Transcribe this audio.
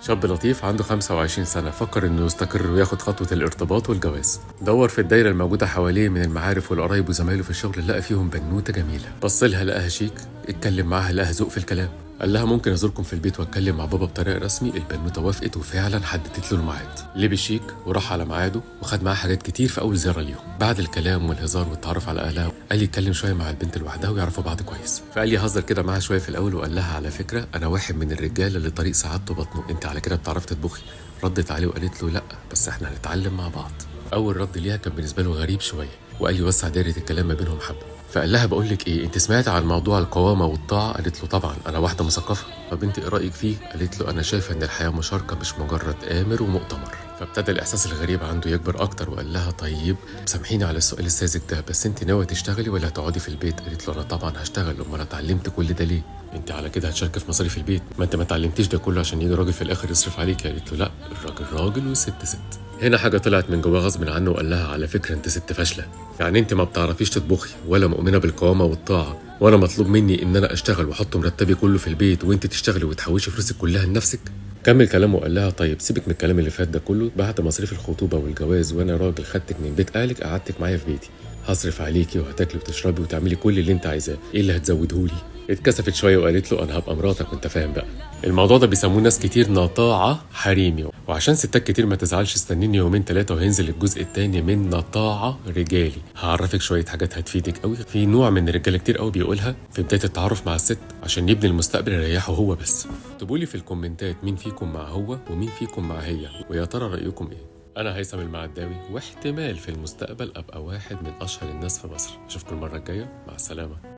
شاب لطيف عنده 25 سنة، فكر انه يستقر وياخد خطوة الارتباط والجواز. دور في الدايرة الموجودة حواليه من المعارف والقرايب وزمايله في الشغل، لقى فيهم بنوتة جميلة. بص لها لقاها شيك، اتكلم معاها لقاها ذوق في الكلام. قال لها ممكن ازوركم في البيت واتكلم مع بابا بطريقة رسمي. البنوته وافقت وفعلا حددت له الميعاد. لبس شيك وراح على ميعاده وخد معاه حاجات كتير في اول زيارة ليهم. بعد الكلام والهزار والتعرف على اهلها، قال يتكلم شوية مع البنت لوحدها ويعرفوا بعض كويس. فقال يهزر كده معاها شوية في الاول وقال لها على فكرة انا واحد من الرجالة اللي طريق سعادته بطنه، انت على كده بتعرفي تطبخي؟ ردت عليه وقالت له لا، بس احنا هنتعلم مع بعض. اول رد ليها كان بالنسبة له غريب شوية، وقال يوسع دايرة الكلام ما بينهم حبه. فقال لها بقول لك ايه، انت سمعت عن موضوع القوامة والطاعة؟ قالت له طبعا، انا واحدة مثقفة. طب انت ايه رايك فيه؟ قالت له انا شايفه ان الحياة مشاركة مش مجرد امر ومؤتمر. فابتدى الاحساس الغريب عنده يكبر اكتر وقال لها طيب سامحيني على السؤال الساذج ده، بس انت ناوية تشتغلي ولا هتقعدي في البيت؟ قالت له انا طبعا هشتغل، امال اتعلمت كل ده ليه؟ انت على كده هتشاركي في مصاريف البيت، ما انت ما اتعلمتيش ده كله عشان يجي راجل في الاخر يصرف عليك. قالت له لا، الراجل راجل والست ست. هنا حاجة طلعت من جواه غصب عنه وقال لها على فكرة انت ست فاشلة، يعني انت ما بتعرفيش تطبخي ولا مؤمنة بالقوامه والطاعة، وانا مطلوب مني ان انا اشتغل واحط مرتبي كله في البيت وانت تشتغلي وتحوشي فلوسك كلها لنفسك. كمل كلامه وقال لها طيب سيبك من الكلام اللي فات ده كله، بعد مصاريف الخطوبة والجواز وانا راجل خدتك من بيت اهلك قعدتك معايا في بيتي، هصرف عليكي وهتاكلي وتشربي وتعملي كل اللي انت عايزاه، ايه اللي هتزودهولي؟ اتكسفت شوية وقالت له انا هبقى مراتك وانت فاهم بقى. الموضوع ده بيسموه ناس كتير نطاعه حريمي، وعشان ستات كتير ما تزعلش استنيني يومين ثلاثة وهينزل الجزء الثاني من نطاعه رجالي. هعرفك شوية حاجات هتفيدك قوي. في نوع من الرجالة كتير قوي بيقولها في بداية التعارف مع الست عشان يبني المستقبل يريحه هو بس. اكتبوا لي في الكومنتات مين فيكم مع هو ومين فيكم مع هي، ويا ترى رايكم ايه؟ انا هيثم المعداوي، واحتمال في المستقبل ابقى واحد من اشهر الناس في مصر. اشوفكم المرة الجاية، مع السلامة.